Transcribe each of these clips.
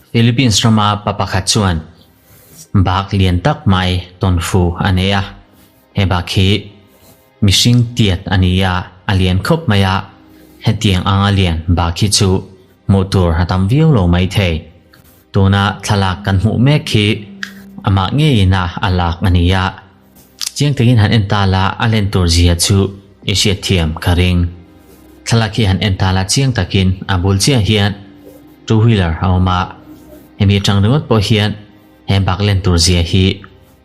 Philippines rama pa pakhat chuan bak lian tak mai tawnfu a nei a, he bak hi mihring tiat a ni a, a lian khawp mai a, hetiang anga lian bak hi chu hmuh tur a tam viau lo mai thei. Tuna thlalak kan hmuh mek hi amah ngeiin a a lak a ni a, chiang takin han en ta la a len tur zia chu i hriat thiam ka ring. Thlalak hi han en ta la chiang takin a bul chiah hian two wheeler a awm a, hemi atang ringawt pawh hian he bak len tur zia hi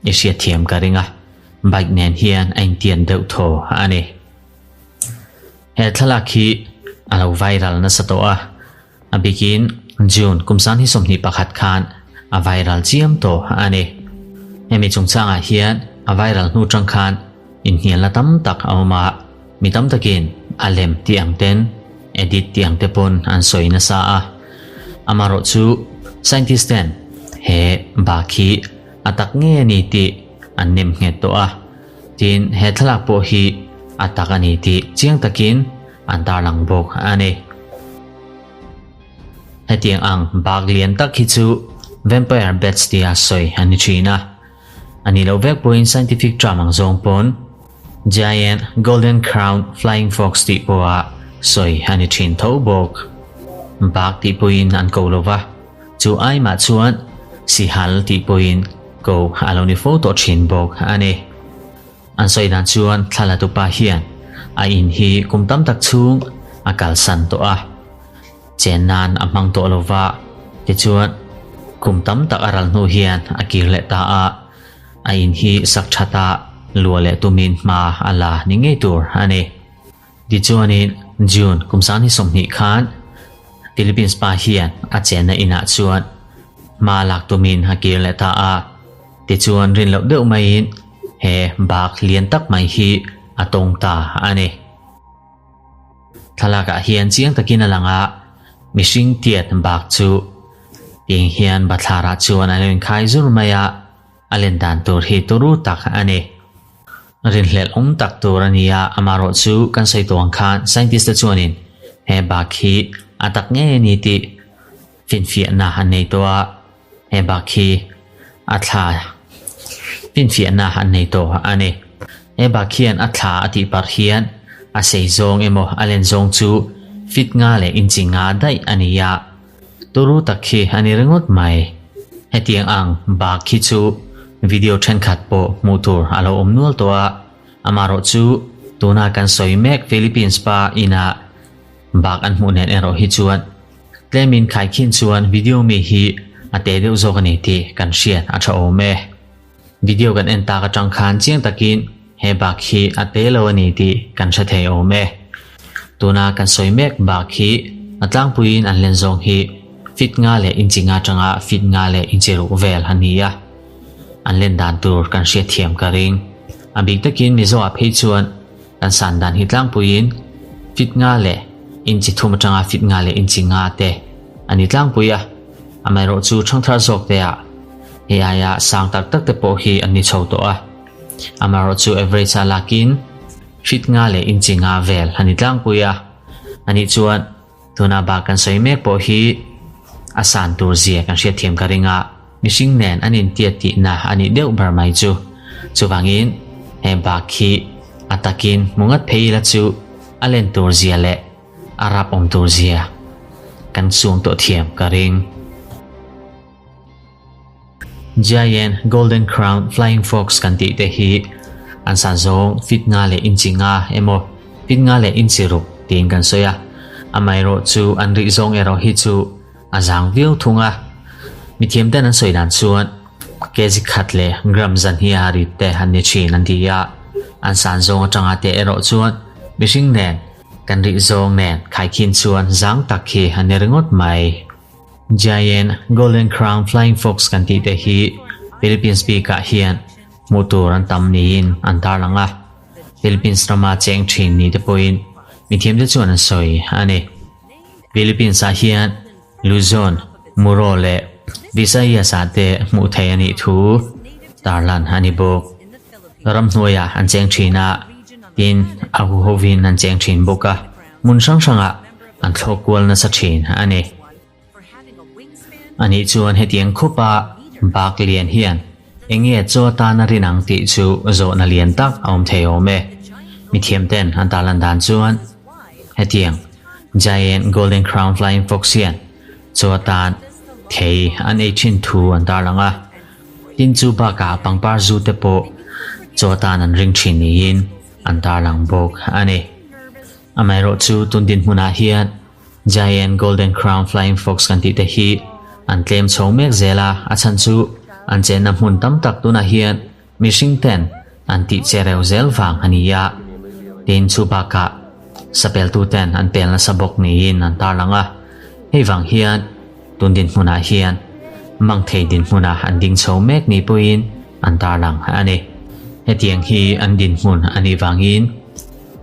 i hriat thiam ka ring a, bike nen hian a intian deuh thaw a ni. He thlalak hi a lo viral nasa tawh a. A bikin June kum sang hi 21 khan a viral chiam tawh a ni. Hemi chungchangah hian a viral hnu tang khan inhnialna tam tak a awm a, mi tam takin a lem tih ang ten edit tih ang te pawn an sawi nasa a. Amaherawh chu scientist ten he bak hi a tak nge a ni tih an nem nghet tawh a, tin he thlalak pawh hi a tak a ni tih chiang takin an tarlang bawk a ni. Hetiang ang bak lian tak hi chu vampire bats tia sawi a ni thin a. A ni loh vek pawhin scientific term ang zawng pawn giant golden crown flying fox tih pawha sawi a ni thin tho bawk. Bak tih pawhin an ko lo va, chu ai mah chuan sihal tih pawhin ko a lo ni fo tawh thin bawk a ni. An sawi dan chuan thlalatupa hian a in hi kum tam tak chhung a kalsan tawh a, chen nan a hmang tawh lo va, tichuan kum tam tak a ral hnu hian a kir leh ta a, a in hi sak that a luah leh tumin hma a la ni ngei tur a ni. Tichuanin June kum 2020 khan Philippines pa hian a chenna inah chuan hma lak tumin a kir leh ta a, Tichuan rin loh deuh maiin he bak lian tak mai hi a tawng ta a ni. Thlalakah hian chiang takin a lang a, mihring tiat bak chu tiang hian bathlarah chuan a lo inkhai zur mai a, a len dan tur hi turu tak a ni. Rinhlelh awm tak tur a ni a, amaherawh chu kan sawi tawh ang khan scientist te chuanin he bak hi a tak ngei a ni tih finfiahna an nei tawh a. He bak hi a thla finfiahna an nei tawh a ni. He bak hian a thla a tih parh hian a sei zawng emaw a len zawng chu fit nga leh inchi nga daih a ni a, turu tak khi a ni ringawt mai. Hetiang ang bak hi chu video thenkhat pawh hmuh tur a lo awm nual tawh a, amaherawh chu tuna kan sawi mek Philippines pa inah bak an hmuh nen erawh hi chuan Tlemin khaikhin chuan video mi hi a te deuh zawk a ni tih kan hriat a tha awm e. Video kan en tak atang khan chiang takin he bak hi a te lo a ni tih kan hre thei awm e. Tuna kan sawi mek bak hi a tlangpuiin an len zawng hi fit nga leh inchi nga atanga fit nga leh inchi ruk vel a ni a. An len dan tur kan hriat thiam ka ring. A bik takin Mizo ah phei chuan Kan san dan hi tlangpuiin fit nga leh inchi thum atanga fit nga leh inchi nga te a ni tlangpui a, amaherawh chu thangthar zawk te ah hei aia sang tak tak te pawh hi an ni chho tawh a, amaherawh chu average a lakin fit nga leh inchi nga vel a ni tlangpui a, anih chuan tuna bak kan sawi mek pawh hi a san tur zia kan hriatthiam ka ring a. Mihring nen an intiat tihna a nih deuh ber mai chu. Chuvangin, he bak hi a takin hmu ngat phei ila chu a len tur zia leh a rap awm tur zia kan chhung tawh thiam ka ring. Giant Golden Crown Flying Fox kan tih te hi an san zawng fit nga leh inchi nga emaw fit nga leh inchi ruk tiin kan sawi a, amaherawh chu an rih zawng erawh hi chu A zang viau thung a, mithiam ten an sawi dan chuan kg khat leh gram zan hi a rit te an ni thin an ti a, an san zawng atanga te erawh chuan mihring nen kan rih zawng nen khaikhin chuan zang tak hi a ni ringawt mai. Giant Golden Crown Flying Fox kan tih te hi Philippines bikah hian hmuh tur an tam niin an tarlang a, Philippines rama cheng thin ni te pawhin mithiam te chuan an sawi a ni. Philippines ah hian Luzon, Muro leh Visayas ah te hmuh theih a nih thu tarlan a ni bawk. Ramhnuaiah an cheng thin a, tin a huhovin an cheng thin bawk a. Hmun hrang hrangah. an thlawk kual nasa thin a ni. Anih chuan hetiang khupa bak lian hian eng nge chaw atan a rin ang tih chu zawhna lian tak a awm thei awm e. Mithiam ten an tarlan dan chuan hetiang Giant Golden Crown Flying Fox hian chaw atan thei an ei thin thu an tarlang a. Tin chu bakah pangpar zu te pawh chaw atan an ring thin niin an tarlang bawk a ni. Amaherawhchu tun dinhmunah hian Giant Golden Crown Flying Fox kan tih te hi an tlem chho mek zel a, a chhan chu an chenna hmun tam tak tunah hian mihring ten an tih che reu zel vang a ni a. Tin, chu bakah sapeltu ten an pel nasa bawk niin an tarlang a, hei vang hian tun dinhmunah hian mangthei dinhmunah an ding chho mek ni pawhin an tarlang a ni. Hetiang hi an dinhmun a nih vangin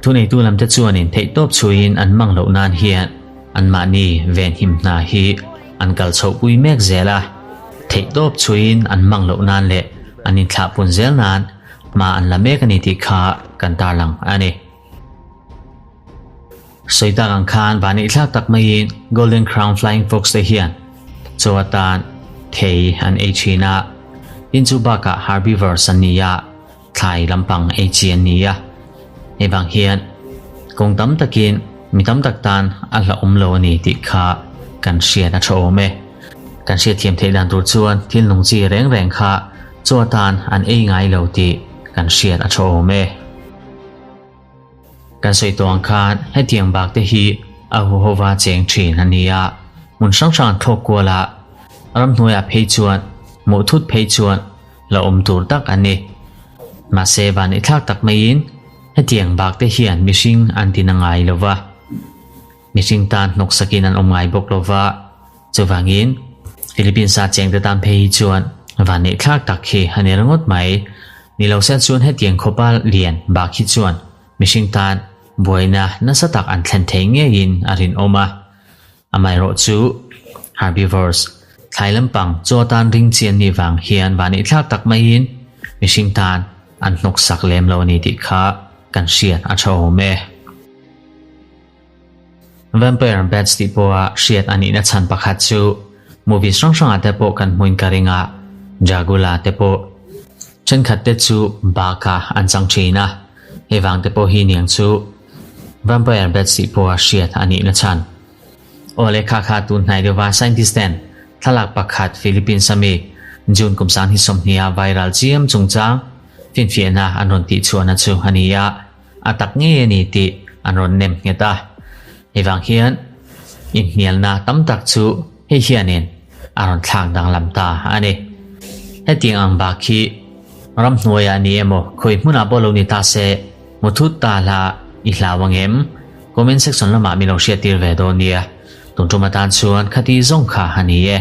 Thuneitu lamte chuanin theihtawp chhuiin an mang loh nan hian anmahni venhim hna hi an kal chhohpui mek zel a. Theihtawp chhuiin an mang loh nan leh an inthlahpun zel nan hma an la mek a ni tih kha kan tarlang a ni. Sawi tak ang khan vanihthlak tak maiin Golden Crown Flying Fox te hian chaw atan thei an ei thin a, tin chu bakah herbivores an ni a. Thlai lampang ei chi an ni a, hei vang hian kawng tam takin mi tam tak tan a hlauhawm lo a ni tih kha kan hriat a tha awm e. Kan hriatthiam theih dan tur chuan thil nung chi reng reng kha chaw atan an ei ngai lo tih kan hriat a tha awm e. Kan sawi tawh ang khan hetiang bak te hi a huhova cheng thin a ni a, hmun hrang hrang an thlawk kual a, ramhnuaiah phei chuan hmuh thut phei chuan la awm tur tak an ni. Mahse vanithlak tak maiin hetiang bak te hian mihring an ti na ngai lo va, mihring tan hnawksakin an awm ngai bawk lo va, chuvangin Philippines a chengte tan phei hi chuan vanneihthlak tak hi a ni ringawt mai. Ni lo se chuan hetiang khawpa lian bak hi chuan mihring tan buaina nasa tak an thlen thei ngeiin a rinawm a. Amaherawh chu herbivores, thlai lampang chaw atan ring chi an nih vang hian vanihthlak tak maiin mihring tan an hnawksak lem lo a ni tih kha kan hriat a tha awm e. Vampire bats tih pawha hriat a nihna chhan pakhat chu movies hrang hrangah te pawh kan hmuin ka ring a, Dracula te pawh thenkhat te chu bak ah an chang thin a, hei vang te pawh hi niang chu Vampire bats tih pawha hriat a nihna chhan. Aw le kha kha tun hnai deuha scientist ten thlalak pakhat Philippines ami June kum sang hi 20 a viral chiam chungchang finfiahna an rawn tih chhuahna chu a ni a, a tak ngei a ni tih an rawn nem nghet a. Hei vang hian inhnialna tam tak chu hei hianin a rawn thlak danglam ta a ni. Hetiang ang bak hi ramhnuaiah ni emaw khawi hmunah pawh lo ni ta se mu thut ta hla i hlau ang em? Comment section lamah min lo hriattir ve dawn nia. Tun tum atan chuan khati zawng kha a ni e.